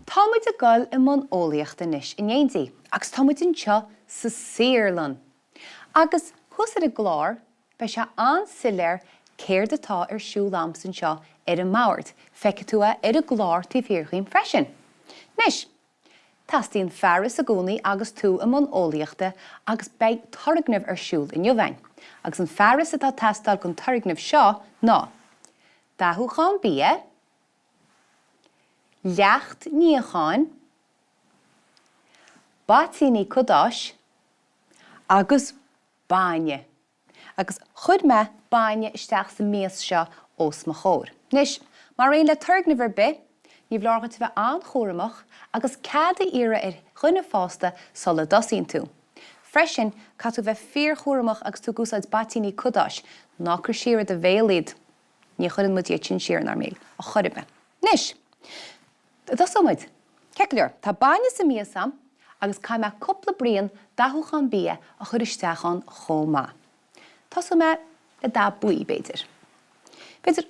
Tá muid ag dul i mbun eolaíochta anois in éindí agus tá muid anseo sa saotharlann. Agus thuas ar an gclár, beidh sé an-soiléir céard atá ar siúl a'msa anseo ar an mbord, feicfidh tú é ar an gclár taobh thiar dhíom freisin. Anois, teastaíonn fearas i gcónaí agus tú i mbun eolaíochta agus beidh turgnamh ar siúl inniu a'inn. Agus an fearas atá ag teastáil don turgnamh seo ná, dathúchán bia, leacht níocháin, baitíní cadáis agus bainne. Agus chuir mé bainne isteach sa mias seo os mo chomhair. Anois, mar aon le turgnamh ar bith, ní foláir dhuit a bheith an-chúramach agus cead a iarraidh ar dhuine fásta sula dtosaíonn tú. Freisin, caithfidh tú a bheith fíorchúramach agus tú ag úsáid baitíní cadáis, ná cuir siar i do bhéal iad! Ní chuireann muid iad sin siar inár mbéil, ar chor ar bith. Anois, tosóidh muid. Ceart go leor, tá bainne sa mias a'm agus caithfidh mé cúpla braon dathúchán bia a chur isteach ann chomh maith. Tosóidh mé le dath buí, b'fhéidir. B'fhéidir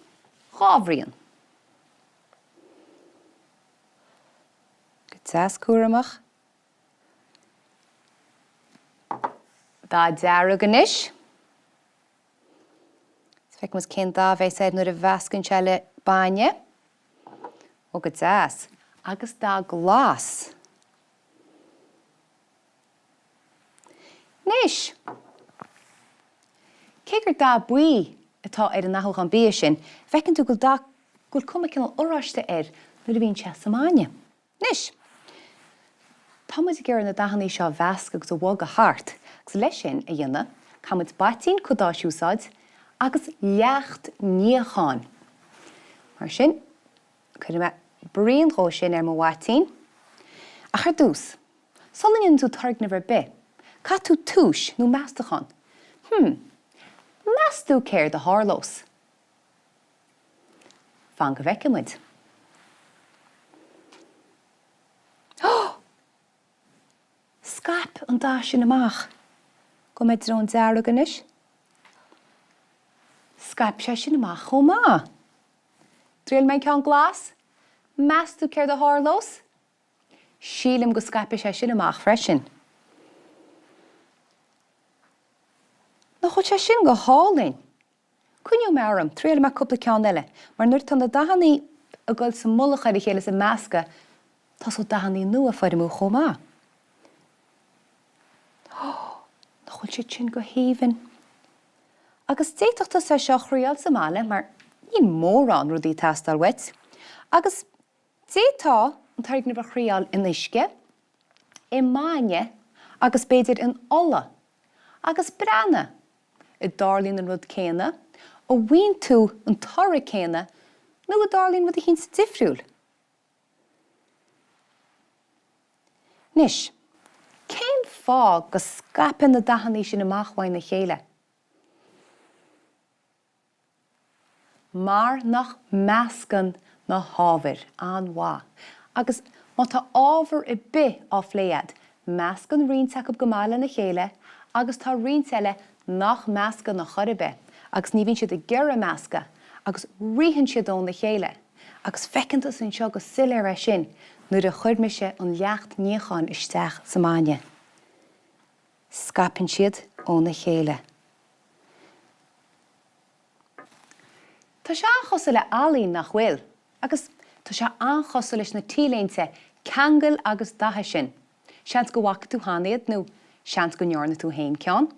2 bhraon. Go deas cúramach. Dath dearg anois. Feicfidh muid cén dath a bheas air nuair a mheascann sé le bainne. Ó, go deas. Agus dath glas. Anois, cé gur dath buí atá ar an ndathúchán bia sin, feiceann tú go bhfuil dath, go bhfuil cuma cineál oráiste air nuair a bhíonn sé sa mbainne. Anois, tá muid ag iarraidh na dathanna seo a mheascadh agus a bhogadh thart, agus leis sin a dhéanamh, caithfidh muid baitín cadáis a úsáid agus leacht níocháin. Mar sin, cuirfidh mé braon dhó sin ar mo bhaitín. Ach ar dtús, sula ndéanann tú turgnamh ar bith, caithfidh tú túis nó meastachán. Hmm, meas tú céard a tharlós? Fan go bhfeicfidh muid. Ó! Scaip an dath sin amach. Gabhfaidh mé i dtreo an dearg anois. Scaip sé sin amach chomh maith. Triailfidh mé an ceann glas. Meas tú céard a tharlós? Sílim go scaipfidh sé sin amach freisin. Nach bhfuil sé sin go hálainn? Coinneoidh mé orm, triailfidh mé cúpla ceann eile, mar nuair atá na dathannaí ag dul sa mullach ar a chéile is ag meascadh, tosóidh dathannaí nua ag foirmiú chomh maith. Ó, nach bhfuil siad sin go haoibhinn? Agus d'fhéadfadh tusa é seo a thriáil sa mbaile, mar níl mórán rudaí ag teastáil uait. Agus d'fhéadfá an turgnamh a thriáil in uisce, i mbainne agus b'fhéidir in ola. Agus breathnaigh! An dtarlaíonn an rud céanna, an bhfaigheann tú an toradh céanna nó an dtarlaíonn rud eicínt difriúil? Anois, cén fáth go scaipeann na dathannaí sin amach uaina chéile? Mar nach meascann na hábhair an-mhaith. Agus má tá ábhar ar bith á phlé a'd, meascann roinnt acu go maith lena chéile agus tá roinnt eile nach meascann ar chor ar bith agus ní bhíonn siad ag iarraidh meascadh agus ritheann siad óna chéile. Agus feiceann tusa anseo go soiléir é sin nuair a chuir mise an leacht níocháin isteach sa mbainne. Scaipeann siad óna chéile. Tá sé an-chosúil le ealaín, nach bhfuil? Agus tá sé an-chosúil leis na T-léinte ceangail agus dathaigh sin. Seans go bhfaca tú cheana iad nó seans go ndearna tú féin ceann.